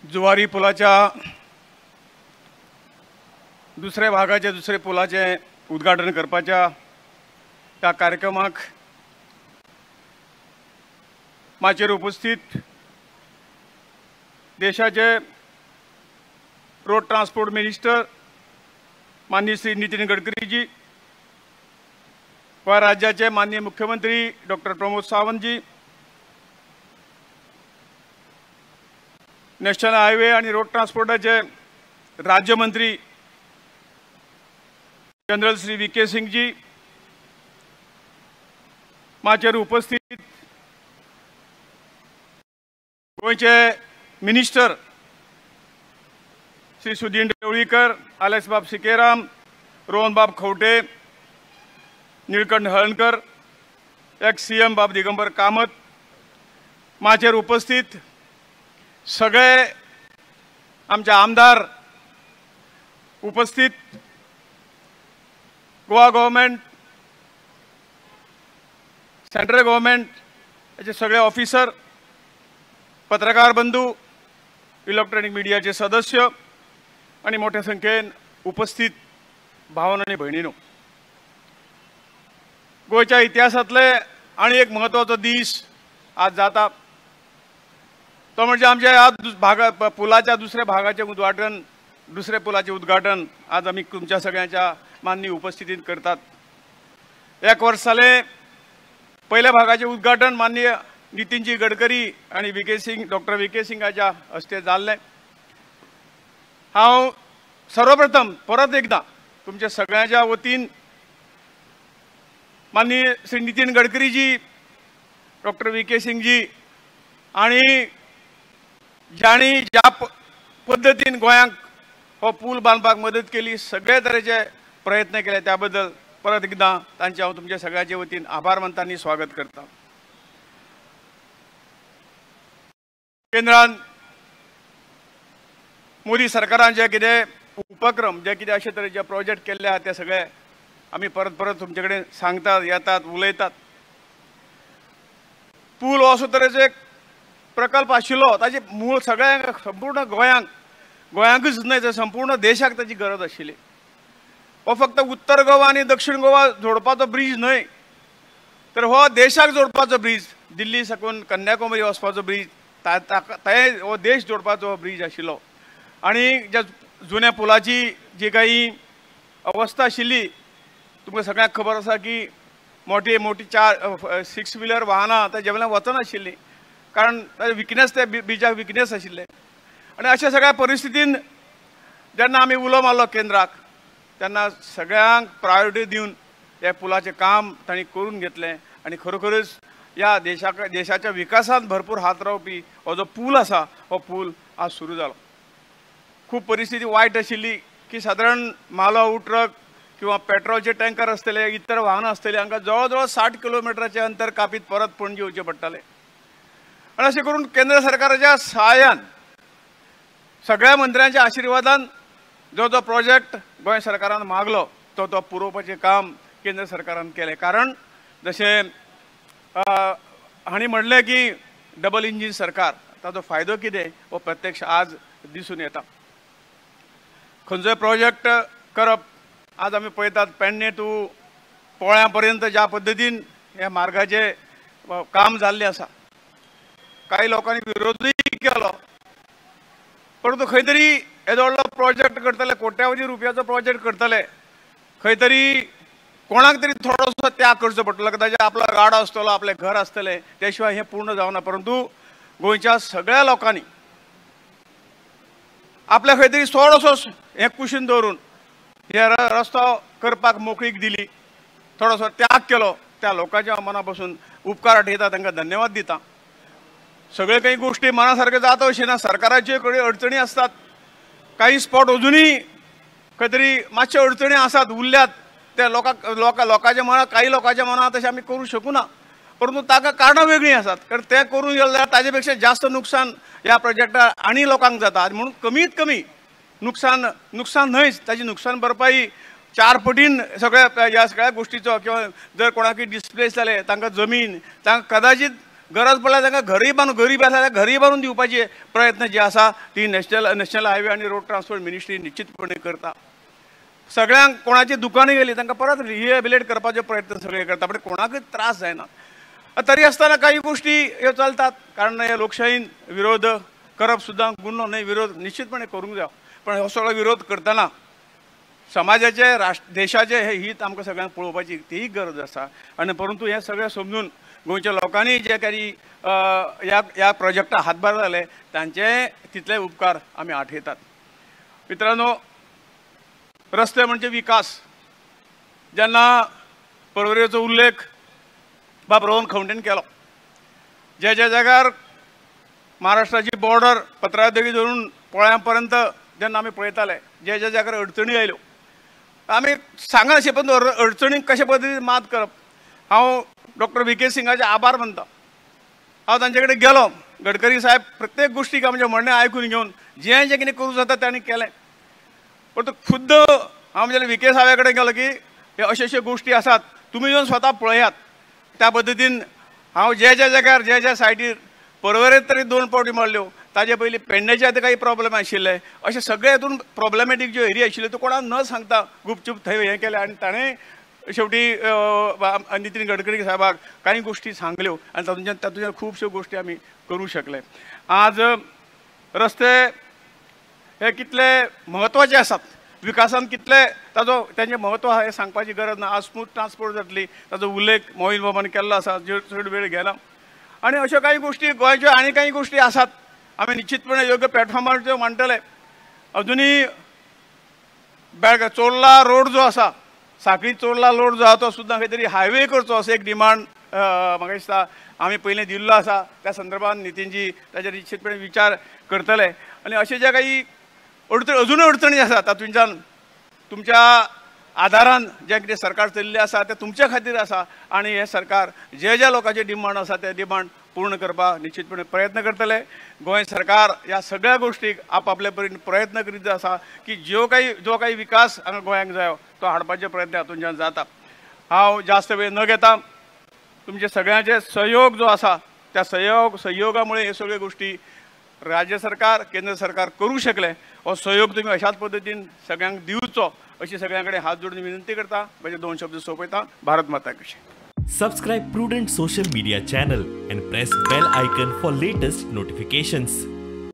जुवारी पुलाच्या दुसऱ्या भागाचे दुसरे पुलाचे उद्घाटन करपाच्या त्या कार्यक्रमाक माचयेर उपस्थित देशाचे रोड ट्रान्सपोर्ट मिनिस्टर माननीय श्री नितीन गडकरीजी, गोवा राज्याचे माननीय मुख्यमंत्री doctor Pramod Sawantji, national highway आणि रोड ट्रान्सपोर्टाचे राज्यमंत्री general Shri we K Singhji, माचयेर उपस्थित गोंयचे मिनिस्टर श्री सुदीन ढवळीकर, आलेक्स बाब सिकेराम, रोहन बाब Khaunte, Nilkanth Halankar, x C M बाब दिगंबर कामत, माचयेर उपस्थित सगळे आमचे आमदार उपस्थित, गोवा गव्हर्मेंट, सेंट्रल गव्हर्मेंट याचे सगळे ऑफिसर, पत्रकार बंधू, इलेक्ट्रॉनिक मीडियाचे सदस्य आणि मोठ्या संख्येन उपस्थित भावांनो आणि भयणींनो, गोंयच्या इतिहासांतले आनी एक म्हत्वाचो दीस आज जाता तो म्हणजे आमच्या ह्या भागा पुलाच्या दुसऱ्या भागाचें उद्घाटन, दुसऱ्या पुलाचें उद्घाटन आज आमी तुमच्या सगळ्यांच्या माननीय उपस्थितींत करतात. एक वर्स जालें पयल्या भागाचें उद्घाटन माननीय नितीनजी गडकरी आनी V K Singh, doctor V K सिंगाच्या हस्ते जाल्लें. हांव सर्वप्रथम परत एकदां तुमच्या सगळ्यांच्या वतीन माननीय श्री नितीन गडकरीजी, डॉक्टर we के सिंगजी आनी जांणी ज्या पद्दतीन गोंयांक हो पूल बांदपाक मदत केली, सगळे तरेचे प्रयत्न केले, त्या बद्दल परत एकदां तांचे हांव तुमच्या सगळ्यांचे वतीन आभार मानता आनी स्वागत करता. केंद्रान मोदी सरकारान जे कितें उपक्रम, जे कितें अशे तरेचे प्रोजेक्ट केल्ले आहा ते सगळे आमी परत परत तुमचे कडेन सांगतात, येतात, उलयतात. पूल हो असो तरेचो एक प्रकल्प आशिल्लो, ताजे मूळ सगळ्यांक, संपूर्ण गोंयांक, गोंयांकूच न्हय तर संपूर्ण देशाक ताची गरज आशिल्ली. हो फक्त उत्तर गोवा आनी दक्षिण गोवा जोडपाचो ब्रीज न्हय तर हो देशाक जोडपाचो ब्रीज, दिल्ली साकून कन्याकुमारी वचपाचो ब्रीज, ते हो देश जोडपाचो ब्रीज आशिल्लो. आनी ज्या जुन्या पुलाची जी काही अवस्था आशिल्ली तुमकां सगळ्यांक खबर आसा की मोठी मोठी 4 6 व्हिलर वाहनां ताजे वयल्यान वचनाशिल्लीं, कारण विकनेस, त्या ब्रिजाक विकनेस आशिल्ले. आनी अशा सगळ्या परिस्थितीन जेन्ना आमी उलो मारलो केंद्राक, तेन्ना सगळ्यांक प्रायोरिटी दिवन ह्या पुलाचें काम तांणी करून घेतलें आनी खरोखरच ह्या देशाक, देशाच्या विकासांत भरपूर हात रावपी हो जो पूल आसा हो पूल आज सुरू जालो. खूब परिस्थिती वायट आशिल्ली की सादारण मालो ट्रक किंवा पेट्रोलचे टँकर आसतले, इतर वाहनां आसतली, हांकां जवळ जवळ 60 किलोमिटराचें अंतर कापीत परत पणजे येवचें पडटालें. आनी अशें करून केंद्र सरकाराच्या सहाय्यान, सगळ्या मंत्र्यांच्या आशिर्वादान जो जो प्रोजेक्ट गोंय सरकारान मागलो तो तो पुरोवपाचें काम केंद्र सरकारान केलें. कारण जशें हांणी म्हणलें की डबल इंजीन सरकार, ताचो फायदो कितें हो प्रत्यक्ष आज दिसून येता. खंयचोय प्रोजेक्ट करप, आज आमी पळयतात पेडणे टू पोळ्या पर्यंत ज्या पद्दतीन ह्या मार्गाचें काम जाल्लें आसा, कांय लोकांनी विरोधूय केलो, परंतु खंय तरी येदो व्हडलो प्रोजेक्ट करतले, कोट्यावधी रुपयाचो प्रोजेक्ट करतले, खंय तरी कोणाक तरी थोडोसो त्याग करचो पडटलो, ताजे आपलो गाडो आसतलो, आपलें घर आसतलें, त्या शिवाय हें पूर्ण जावना. परंतु गोंयच्या सगळ्या लोकांनी आपल्या खंय तरी थोडोसो हें कुशीन दवरून हे रस्तो करपाक मोकळीक दिली, थोडोसो त्याग केलो, त्या लोकांच्या मना पसून उपकार आठयता, तांकां धन्यवाद दिता. सगळे काही गोष्टी मनासारखे जाता अशें ना, सरकाराच्यो कडेन अडचणी आसतात, काही स्पॉट अजुनूय खंय तरी मातश्यो अडचणी आसात, उरल्यात, त्या लोकांच्या मनात, काही लोकांच्या मनात तशें आमी करूंक शकूना, परंतु ताका कारणां वेगळीं आसात, कारण तें करूंक गेलें जाल्यार ताजे पेक्षा जास्त नुकसान ह्या प्रोजेक्टार आनी लोकांक जाता. आनी म्हणून कमीत कमी नुकसान, नुकसान न्हयच, ताजी नुकसान भरपाई 4 पटीन सगळ्या ह्या सगळ्या गोष्टीचो, किंवा जर कोणाकय डिस्प्लेस जाले तांकां जमीन, तांकां कदाचित गरज पडल्यार तांकां घरूय बांदून, गरीब आसा जाल्यार घरूय बांदून दिवपाचे प्रयत्न जे आसा ती नॅशनल हायवे आनी रोड ट्रान्सपोर्ट मिनिस्ट्री निश्चितपणे करता. सगळ्यांक कोणाची दुकानां गेली तांकां परत रिहेबिलेट करपाचे प्रयत्न सगळे करता, पण कोणाकूच त्रास जायना. तरी आसतना काही गोष्टी ह्यो चलतात, कारण हे लोकशाहीन विरोध करप सुद्दां गुन्हो न्हय, विरोध निश्चितपणे करूंक जाय, पण हो सगळो विरोध करतना समाजाचे राष्ट्र देशाचे हे हित आमकां सगळ्यांक पळोवपाची तीय गरज आसा. आनी परंतु हें सगळें समजून गोंयच्या लोकांनी जे काही ह्या प्रोजेक्टाक हातभार जाले तांचे तितले उपकार आमी आठयतात. मित्रांनो, रस्ते म्हणजे विकास. जेन्ना पर्वरेचो उल्लेख बाब रोहन खवंटेन केलो, ज्या ज्या जाग्यार महाराष्ट्राची बॉर्डर पत्रादेवी धरून पोळ्या पर्यंत जेन्ना आमी पळयताले, ज्या ज्या जाग्यार अडचणी आयल्यो आमी सांगनाशे, पण अडचणीक कशे पद्दतीन मात करप. हांव डॉक्टर व्ही के सिंगाचे आभार मानता. हांव तांचे कडेन गेलो, गडकरी साहेब प्रत्येक गोश्टीक आमचें म्हणणें आयकून घेवन जें जें कितें करूं जाता तांणी केलें. परंतु खुद्द हांव जेन्ना व्ही के साहेबा कडेन गेलो की हे अश्यो अश्यो गोश्टी आसात, तुमी येवन स्वता पळयात. त्या पद्दतीन हांव ज्या ज्या जाग्यार ज्या ज्या सायटीर पर्वरेंत तरी 2 फावटी मारल्यो, ताजे पयलीं पेडणेचे आतां काही प्रॉब्लेम आशिल्ले, अशे सगळे हितून प्रॉब्लेमॅटीक ज्यो एरिया आशिल्ल्यो त्यो कोणाक न सांगता गुपचूप थंय हें केलें आनी ताणें शेवटी नितीन गडकरी साहेबाक कांय गोश्टी सांगल्यो आनी तातूंतल्यान खुबश्यो गोश्टी आमी करूं शकले. आज रस्ते हे कितले म्हत्वाचे आसात, विकासान कितले ताजो तांचें म्हत्व आसा हें सांगपाची गरज ना. आज स्मूथ ट्रान्सपोर्ट जातली ताजो उल्लेख मोहीन बाबान केल्लो आसा, चड वेळ गेला. आनी अश्यो कांय गोश्टी गोंयच्यो आनी कांय गोश्टी आसात, आमी निश्चितपणे योग्य प्लॅटफॉर्मार त्यो मांडटले. अजुनूय बेळगांव चोर्ला रोड जो आसा, साखळी चोर्ला रोड जो आसा तो सुद्दां खंय तरी हायवे करचो असो एक डिमांड म्हाका दिसता आमी पयलीं दिल्लो आसा. त्या संदर्भात नितीनजी ताजेर निश्चितपणे विचार करतले. आनी अशे जे काही अडचणी अजुनूय अडचणी आसा तातूंतल्यान तुमच्या आदारान जें कितें सरकार चलिल्लें आसा तें तुमच्या खातीर आसा आनी हें सरकार जे ज्या लोकांचे डिमांड आसा ते डिमांड पूर्ण करपाक निश्चितपणे प्रयत्न करतले. गोंय सरकार ह्या सगळ्या गोश्टीक आपआपले परीन प्रयत्न करीत आसा की जो काही विकास हांगा गोंयांक जायो तो हाडपाचे प्रयत्न हातूंतल्यान जाता. हांव जास्त वेळ न घेता तुमचे सगळ्यांचे सहयोग जो आसा त्या सहयोगामुळे हे सगळ्यो गोश्टी राज्य सरकार केंद्र सरकार करूं शकले. हो सहयोग तुमी अशाच पद्दतीन सगळ्यांक दिवचो अशी सगळ्यां कडेन हात जोडून विनंती करता. म्हजे 2 शब्द सोंपयता. भारत माता की जय. Subscribe Prudent social media channel and press bell icon for latest notifications.